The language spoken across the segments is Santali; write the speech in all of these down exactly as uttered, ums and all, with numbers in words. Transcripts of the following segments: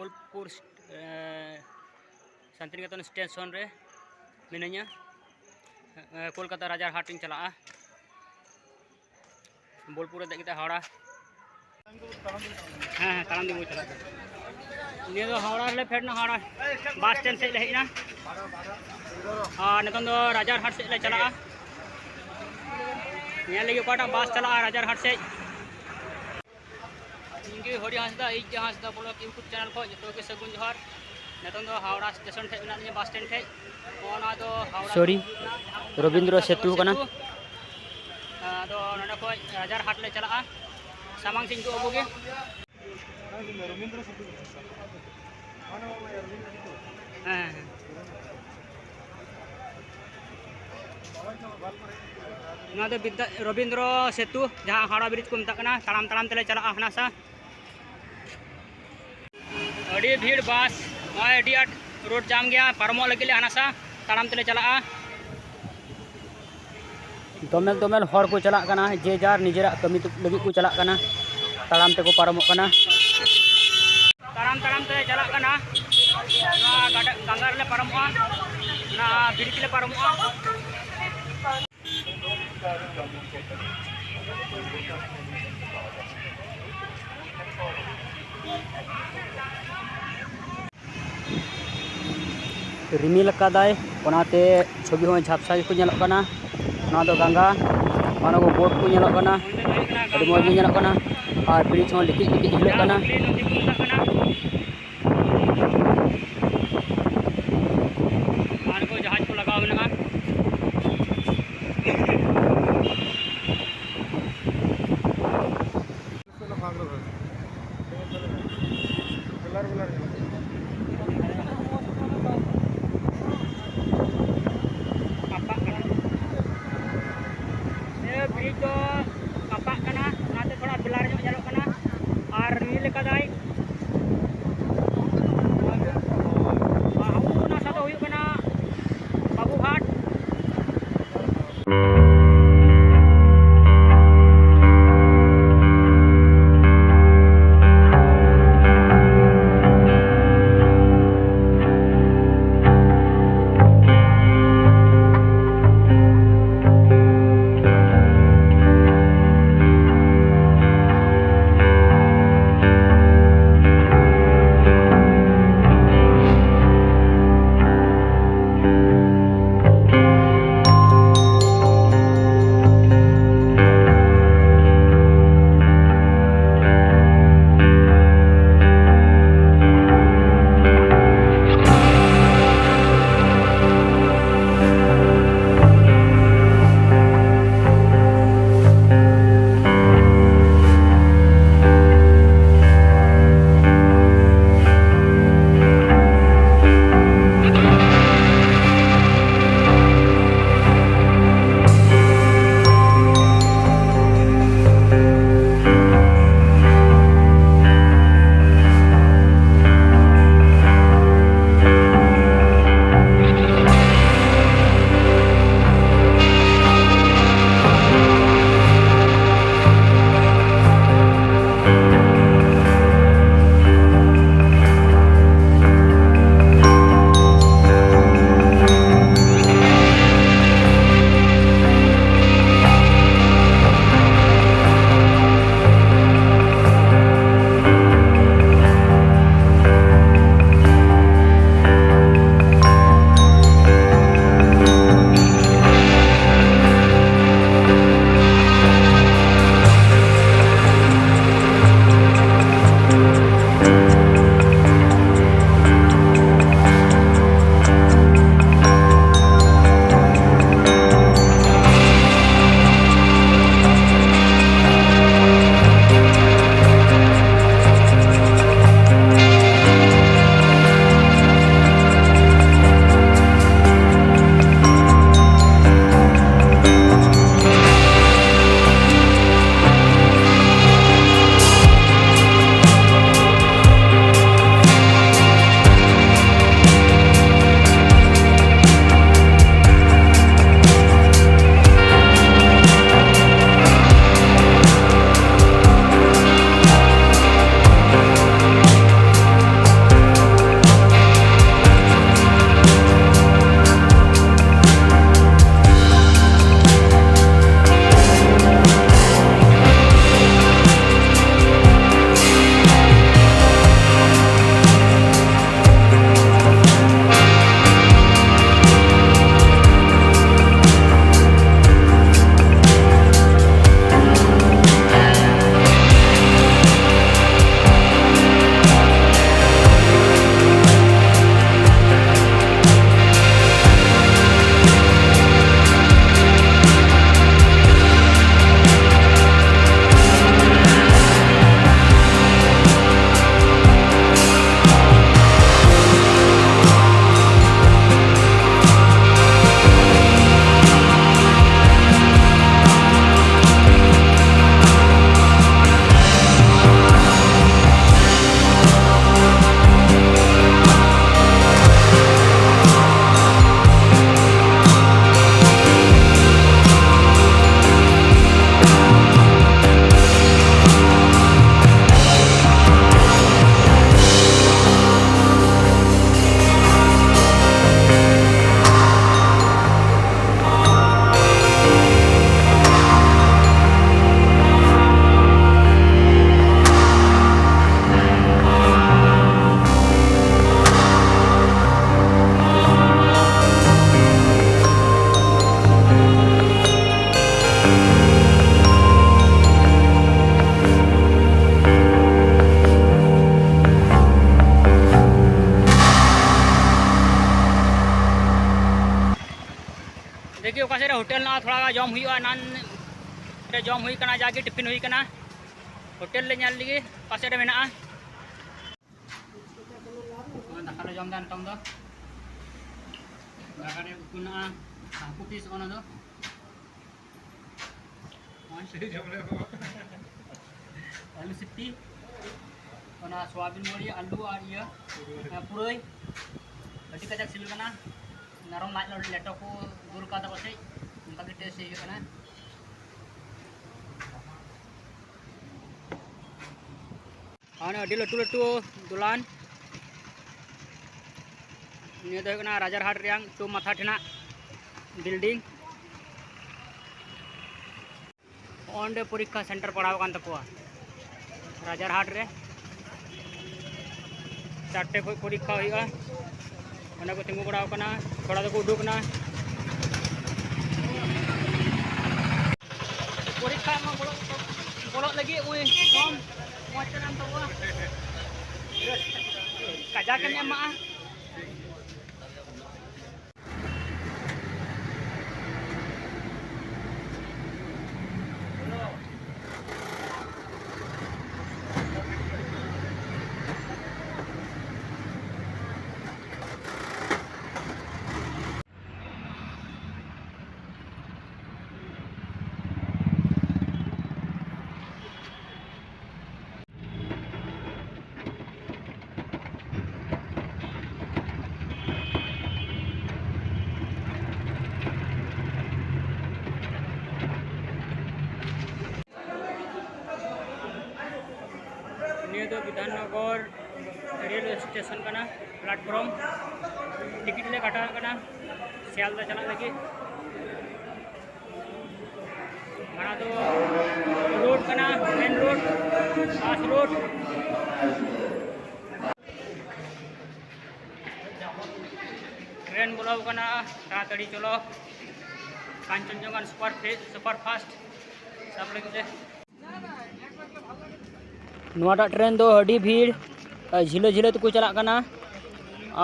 ᱵᱳᱞᱯᱩᱨ, ᱮ, ᱥᱟᱱᱛᱤᱱᱤᱠᱮᱛᱚᱱ ᱥᱴᱮᱥᱚᱱ ᱨᱮ ᱢᱤᱱᱟᱹᱧᱟ᱾ ᱮ, ᱠᱳᱞᱠᱟᱛᱟ ᱨᱟᱡᱟᱨᱦᱟᱴ ᱤᱧ ᱪᱟᱞᱟᱜᱼᱟ᱾ ᱵᱳᱞᱯᱩᱨ ᱨᱮ ᱫᱮᱡ ᱠᱟᱛᱮ ᱦᱟᱣᱲᱟ᱾ ᱦᱮᱸ, ᱦᱮᱸ, ᱛᱟᱲᱟᱢ ᱛᱮᱜᱮ ᱵᱚᱱ ᱪᱟᱞᱟᱜ ᱠᱟᱱᱟ᱾ ᱱᱤᱭᱟᱹ ᱫᱚ ᱦᱟᱣᱲᱟ ᱨᱮᱞᱮ ᱯᱷᱮᱰ ᱮᱱᱟ, ᱦᱟᱣᱲᱟ ᱵᱟᱥ ᱥᱴᱮᱱᱰ ᱥᱮᱫ ᱞᱮ ᱦᱮᱡ ᱮᱱᱟ᱾ ᱟᱨ ᱱᱤᱛᱚᱝ ᱫᱚ ᱨᱟᱡᱟᱨᱦᱟᱴ ᱥᱮᱫ ᱞᱮ ᱪᱟᱞᱟᱜᱼᱟ᱾ ᱧᱮᱞ ᱞᱟᱹᱜᱤᱫ ᱚᱠᱟᱴᱟᱜ ᱵᱟᱥ ᱪᱟᱞᱟᱜᱼᱟ ᱨᱟᱡᱟᱨᱦᱟᱴ ᱥᱮᱫ᱾ ᱤᱧ ᱜᱮ ᱦᱚᱨᱤ ᱦᱟᱸᱥᱫᱟ, ᱤᱧ ᱜᱮ ᱦᱟᱸᱥᱫᱟ ᱵᱞᱚᱜ YouTube ᱪᱮᱱᱮᱞ ᱠᱷᱚᱱ ᱡᱚᱛᱚ ᱜᱮ ᱥᱟᱹᱜᱩᱱ ᱡᱚᱦᱟᱨ᱾ ᱱᱤᱛᱚᱝ ᱫᱚ ᱦᱟᱣᱲᱟ ᱥᱴᱮᱥᱚᱱ ᱴᱷᱮᱱ ᱢᱮᱱᱟᱜ ᱞᱤᱧᱟ, ᱵᱟᱥ ᱥᱴᱮᱱᱰ ᱴᱷᱮᱱ᱾ ᱱᱚᱜᱼᱚ ᱱᱚᱣᱟ ᱫᱚ ᱦᱟᱣᱲᱟ ᱥᱚᱨᱤ, ᱨᱚᱵᱤᱱᱫᱨᱚ ᱥᱮᱛᱩ ᱠᱟᱱᱟ᱾ ᱟᱫᱚ ᱱᱚᱰᱮ ᱠᱷᱚᱱ ᱨᱟᱡᱟᱨᱦᱟᱴ ᱞᱮ ᱪᱟᱞᱟᱜᱼᱟ, ᱥᱟᱢᱟᱝ ᱥᱮᱫ ᱠᱚ ᱟᱵᱚ ᱜᱮ᱾ ᱦᱮᱸ, ᱦᱮᱸ᱾ ᱱᱚᱣᱟ ᱫᱚ ᱵᱤᱫᱽᱫᱟ-, ᱨᱚᱵᱤᱱᱫᱨᱚ ᱥᱮᱛᱩ, ᱡᱟᱦᱟᱸ ᱦᱟᱣᱲᱟ ᱵᱨᱤᱡᱽ ᱠᱚ ᱢᱮᱛᱟᱜ ᱠᱟᱱᱟ, ᱛᱟᱲᱟᱢ ᱛᱟᱲᱟᱢ ᱛᱮᱞᱮ ᱪᱟᱞᱟᱜᱼᱟ ᱦᱟᱱᱟ ᱥᱟ᱾ ᱟᱹᱰᱤ ᱵᱷᱤᱲ ᱵᱟᱥ, ᱱᱚᱜᱼᱚᱭ ᱟᱹᱰᱤ ᱟᱸᱴ ᱨᱳᱰ ᱡᱟᱢ ᱜᱮᱭᱟ, ᱯᱟᱨᱚᱢᱚᱜ ᱞᱟᱹᱜᱤᱫ ᱞᱮ ᱦᱟᱱᱟ ᱥᱟ, ᱛᱟᱲᱟᱢ ᱛᱮᱞᱮ ᱪᱟᱞᱟᱜᱼᱟ᱾ ᱫᱚᱢᱮᱞ ᱫᱚᱢᱮᱞ ᱦᱚᱲ ᱠᱚ ᱪᱟᱞᱟᱜ ᱠᱟᱱᱟ, ᱡᱮ ᱡᱟᱨ ᱱᱤᱡᱮᱨᱟᱜ ᱠᱟᱹᱢᱤ ᱞᱟᱹᱜᱤᱫ ᱠᱚ ᱪᱟᱞᱟᱜ ᱠᱟᱱᱟ, ᱛᱟᱲᱟᱢ ᱛᱮᱠᱚ ᱯᱟᱨᱚᱢᱚᱜ ᱠᱟᱱᱟ᱾ ᱛᱟᱲᱟᱢ ᱛᱟᱲᱟᱢ ᱛᱮ ᱪᱟᱞᱟᱜ ᱠᱟᱱᱟ, ᱱᱚᱣᱟ ᱜᱟᱰᱟ, ᱜᱟᱝᱜᱟ ᱨᱮᱞᱮ ᱯᱟᱨᱚᱢᱚᱜᱼᱟ, ᱚᱱᱟ ᱵᱨᱤᱡᱽ ᱞᱮ ᱯᱟᱨᱚᱢᱚᱜᱼᱟ᱾ ᱨᱤᱢᱤᱞ ᱟᱠᱟᱫᱟᱭ, ᱚᱱᱟᱛᱮ ᱪᱷᱚᱵᱤ ᱦᱚᱸ ᱡᱷᱟᱯᱥᱟ ᱜᱮᱠᱚ ᱧᱮᱞᱚᱜ ᱠᱟᱱᱟ᱾ ᱱᱚᱣᱟ ᱫᱚ ᱜᱟᱝᱜᱟ, ᱚᱱᱟ ᱠᱚ ᱵᱳᱴ ᱠᱚ ᱧᱮᱞᱚᱜ ᱠᱟᱱᱟ, ᱟᱹᱰᱤ ᱢᱚᱡᱽ ᱜᱮ ᱧᱮᱞᱚᱜ ᱠᱟᱱᱟ᱾ ᱟᱨ ᱵᱨᱤᱡᱽ ᱦᱚᱸ ᱞᱤᱠᱤᱡ ᱞᱤᱠᱤᱡ ᱦᱤᱞᱟᱹᱜ ᱠᱟᱱᱟ᱾ ᱟᱨ ᱠᱚ ᱡᱟᱦᱟᱡᱽ ᱠᱚ ᱞᱟᱜᱟᱣ ᱢᱮᱱᱟᱜᱼᱟ᱾ ᱠᱟᱸᱯᱟᱜ ᱠᱟᱱᱟ᱾ ᱱᱤᱭᱟᱹ ᱵᱨᱤᱡᱽ ᱫᱚ ᱠᱟᱸᱯᱟᱜ ᱠᱟᱱᱟ, ᱚᱱᱟᱛᱮ ᱛᱷᱚᱲᱟ blur ᱧᱚᱜ ᱧᱮᱞᱚᱜ ᱠᱟᱱᱟ᱾ ᱟᱨ ᱨᱤᱢᱤᱞ ᱟᱠᱟᱫᱟᱭ᱾ ᱟᱨ ᱚᱱᱟ ᱥᱟᱶ ᱫᱚ ᱦᱩᱭᱩᱜ ᱠᱟᱱᱟ ᱵᱟᱵᱩᱜᱷᱟᱴ᱾ ᱚᱠᱟ ᱥᱮᱫ ᱨᱮ ᱦᱳᱴᱮᱞ ᱢᱮᱱᱟᱜᱼᱟ, ᱛᱷᱚᱲᱟ ᱜᱟᱱ ᱡᱚᱢ ᱦᱩᱭᱩᱜᱼᱟ᱾ ᱮᱱᱟᱱ ᱨᱮ ᱡᱚᱢ ᱦᱩᱭ ᱠᱟᱱᱟ, ᱡᱟᱜᱮ ᱴᱤᱯᱷᱤᱱ ᱦᱩᱭ ᱠᱟᱱᱟ᱾ ᱦᱳᱴᱮᱞ ᱞᱮ ᱧᱮᱞ ᱞᱮᱜᱮ ᱚᱠᱟ ᱥᱮᱫ ᱨᱮ ᱢᱮᱱᱟᱜᱼᱟ᱾ ᱱᱚᱜᱼᱚᱭ ᱫᱟᱠᱟ ᱞᱮ ᱡᱚᱢ ᱮᱫᱟ ᱱᱤᱛᱚᱝ ᱫᱚ᱾ ᱫᱟᱠᱟ ᱨᱮ ᱩᱛᱩ ᱢᱮᱱᱟᱜᱼᱟ ᱦᱟᱹᱠᱩ ᱯᱤᱥ, ᱚᱱᱟ ᱫᱚ ᱟᱹᱞᱩ ᱥᱤᱯᱤ, ᱚᱱᱟ ᱥᱚᱣᱟᱵᱤᱱ ᱵᱚᱲᱤ, ᱟᱹᱞᱩ ᱟᱨ ᱤᱭᱟᱹ, ᱯᱩᱨᱟᱹᱭ᱾ ᱟᱹᱰᱤ ᱠᱟᱡᱟᱠ ᱥᱤᱵᱤᱞ ᱠᱟᱱᱟ᱾ ᱢᱮᱨᱚᱢ ᱞᱟᱡ ᱞᱮᱴᱚ ᱠᱚ ᱫᱩᱞ ᱠᱟᱫᱟ ᱯᱟᱥᱮᱡ, ᱚᱱᱠᱟ ᱜᱮ ᱴᱮᱥᱴ ᱦᱩᱭᱩᱜ ᱠᱟᱱᱟ᱾ ᱟᱨ ᱟᱹᱰᱤ ᱞᱟᱹᱴᱩ ᱞᱟᱹᱴᱩ ᱫᱚᱞᱟᱱ᱾ ᱱᱤᱭᱟᱹ ᱫᱚ ᱦᱩᱭᱩᱜ ᱠᱟᱱᱟ ᱨᱟᱡᱟᱨᱦᱟᱴ ᱨᱮᱭᱟᱜ ᱪᱳ ᱢᱟᱛᱷᱟ ᱴᱷᱮᱱᱟᱜ ᱵᱤᱞᱰᱤᱝ᱾ ᱚᱸᱰᱮ ᱯᱚᱨᱤᱠᱠᱷᱟ ᱥᱮᱱᱴᱟᱨ ᱯᱟᱲᱟᱣ ᱟᱠᱟᱱ ᱛᱟᱠᱚᱣᱟ ᱨᱟᱡᱟᱨᱦᱟᱴ ᱨᱮ᱾ ᱪᱟᱨᱴᱮ ᱠᱷᱚᱱ ᱯᱚᱨᱤᱠᱠᱷᱟ ᱦᱩᱭᱩᱜᱼᱟ᱾ ᱚᱸᱰᱮ ᱠᱚ ᱛᱤᱸᱜᱩ ᱵᱟᱲᱟᱣ ᱠᱟᱱᱟ, ᱛᱷᱚᱲᱟ ᱫᱚᱠᱚ ᱩᱰᱩᱠ ᱮᱱᱟ᱾ ᱯᱚᱨᱤᱠᱠᱷᱟ ᱮᱢ ᱵᱚᱞᱚᱜ, ᱵᱚᱞᱚᱜ ᱞᱟᱹᱜᱤᱫ ᱩᱱᱤ ᱯᱷᱚᱨᱢ ᱢᱚᱡᱽ ᱛᱮ ᱧᱟᱢ ᱛᱟᱵᱚᱱᱟ᱾ ᱠᱟᱡᱟᱠ ᱮᱢ ᱮᱢᱟᱜᱼᱟ᱾ ᱱᱤᱭᱟᱹ ᱫᱚ ᱵᱤᱫᱷᱟᱱᱱᱚᱜᱚᱨ ᱨᱮᱞ ᱥᱴᱮᱥᱚᱱ ᱠᱟᱱᱟ, ᱯᱞᱟᱴᱯᱷᱚᱨᱢ᱾ ᱴᱤᱠᱤᱴ ᱞᱮ ᱠᱟᱴᱟᱣ ᱠᱟᱱᱟ ᱥᱤᱭᱟᱞᱫᱟ ᱪᱟᱞᱟᱜ ᱞᱟᱹᱜᱤᱫ᱾ ᱚᱱᱟ ᱫᱚ ᱨᱳᱰ ᱠᱟᱱᱟ, ᱢᱮᱱ ᱨᱳᱰ, ᱵᱟᱥ ᱨᱳᱰ᱾ ᱴᱨᱮᱱ ᱵᱚᱞᱚ ᱠᱟᱱᱟ, ᱛᱟᱲᱟᱛᱟᱲᱤ ᱪᱚᱞᱚ᱾ ᱠᱟᱧᱪᱚᱱᱡᱚᱝᱜᱷᱟ ᱥᱩᱯᱟᱨ ᱯᱷᱮ-, ᱥᱩᱯᱟᱨ ᱯᱷᱟᱥᱴ ᱥᱟᱵ ᱞᱟᱹᱜᱤᱫ ᱞᱮ᱾ ᱱᱚᱣᱟᱴᱟᱜ ᱴᱨᱮᱱ ᱫᱚ ᱟᱹᱰᱤ ᱵᱷᱤᱲ, ᱡᱷᱤᱞᱟᱹ ᱡᱷᱤᱞᱟᱹ ᱛᱮᱠᱚ ᱪᱟᱞᱟᱜ ᱠᱟᱱᱟ᱾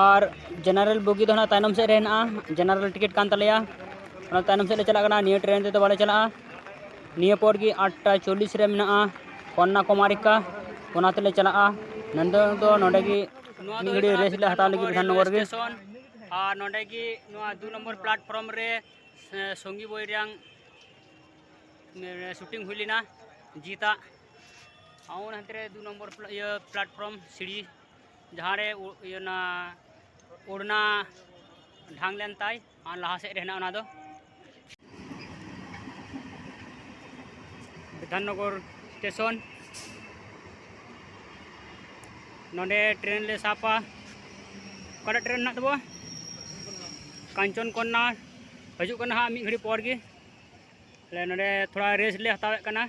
ᱟᱨ ᱡᱮᱱᱟᱨᱮᱞ ᱵᱳᱜᱤ ᱫᱚ ᱱᱟᱜ ᱛᱟᱭᱱᱚᱢ ᱥᱮᱫ ᱨᱮ ᱦᱮᱱᱟᱜᱼᱟ, ᱡᱮᱱᱟᱨᱮᱞ ᱴᱤᱠᱤᱴ ᱠᱟᱱ ᱛᱟᱞᱮᱭᱟ᱾ ᱚᱱᱟ ᱛᱟᱭᱱᱚᱢ ᱥᱮᱫ ᱞᱮ ᱪᱟᱞᱟᱜ ᱠᱟᱱᱟ᱾ ᱱᱤᱭᱟᱹ ᱴᱨᱮᱱ ᱛᱮᱫᱚ ᱵᱟᱞᱮ ᱪᱟᱞᱟᱜᱼᱟ᱾ ᱱᱤᱭᱟᱹ ᱯᱚᱨ ᱜᱮ ᱟᱴᱴᱟ ᱪᱚᱞᱞᱤᱥ ᱨᱮ ᱢᱮᱱᱟᱜᱼᱟ ᱠᱚᱱᱱᱟᱠᱩᱢᱟᱨᱤᱠᱟ, ᱚᱱᱟ ᱛᱮᱞᱮ ᱪᱟᱞᱟᱜᱼᱟ᱾ ᱱᱚᱰᱮ ᱫᱚ ᱱᱚᱰᱮ ᱜᱮ ᱱᱚᱣᱟ ᱢᱤᱫ ᱫᱚ ᱜᱷᱟᱹᱲᱤᱡ ᱦᱩᱭᱩᱜ ᱠᱟᱱᱟ ᱨᱮᱥᱴ ᱞᱮ ᱦᱟᱛᱟᱣ ᱞᱟᱹᱜᱤᱫ ᱵᱤᱫᱷᱟᱱᱱᱚᱜᱚᱨ ᱨᱮᱞᱣᱮ ᱨᱮ᱾ ᱥᱴᱮᱥᱚᱱ᱾ ᱟᱨ ᱱᱚᱰᱮ ᱜᱮ ᱱᱚᱣᱟ ᱫᱩ ᱱᱚᱢᱵᱚᱨ ᱯᱞᱟᱴᱯᱷᱚᱨᱢ ᱨᱮ, ᱮ, ᱥᱚᱝᱜᱤ ᱵᱳᱭ ᱨᱮᱭᱟᱝ, ᱮ, ᱥᱩᱴᱤᱝ ᱦᱩᱭ ᱞᱮᱱᱟ, ᱡᱤᱛᱟᱜ᱾ ᱟᱨ ᱚᱱᱟ ᱦᱟᱱᱛᱮ ᱨᱮ ᱫᱩ ᱱᱚᱢᱵᱚᱨ ᱯᱞᱟ-, ᱤᱭᱟᱹ, ᱯᱞᱟᱴᱯᱷᱚᱨᱢ ᱥᱤᱲᱤ, ᱡᱟᱦᱟᱸ ᱨᱮ ᱳ-, ᱤᱭᱟᱹ, ᱚᱱᱟ ᱳᱲᱱᱟ ᱰᱷᱟᱝ ᱞᱮᱱ ᱛᱟᱭ, ᱟᱨ ᱞᱟᱦᱟ ᱥᱮᱫ ᱨᱮ ᱦᱮᱱᱟᱜᱼᱟ ᱚᱱᱟ ᱫᱚ᱾ ᱵᱤᱫᱷᱟᱱᱱᱚᱜᱚᱨ ᱥᱴᱮᱥᱚᱱ᱾ ᱱᱚᱰᱮ ᱴᱨᱮᱱ ᱞᱮ ᱥᱟᱵᱟ᱾ ᱚᱠᱟᱴᱟᱜ ᱴᱨᱮᱱ ᱦᱮᱱᱟᱜ ᱛᱟᱵᱚᱣᱟ? ᱠᱟᱧᱪᱚᱱ ᱠᱚᱱᱱᱟ᱾ ᱦᱤᱡᱩᱜ ᱠᱟᱱᱟ ᱦᱟᱸᱜ ᱢᱤᱫ ᱜᱷᱟᱹᱲᱤ ᱯᱚᱨ ᱜᱮ᱾ ᱟᱞᱮ ᱱᱚᱰᱮ ᱛᱷᱚᱲᱟ ᱨᱮᱥᱴ ᱞᱮ ᱦᱟᱛᱟᱣᱮᱫ ᱠᱟᱱᱟ᱾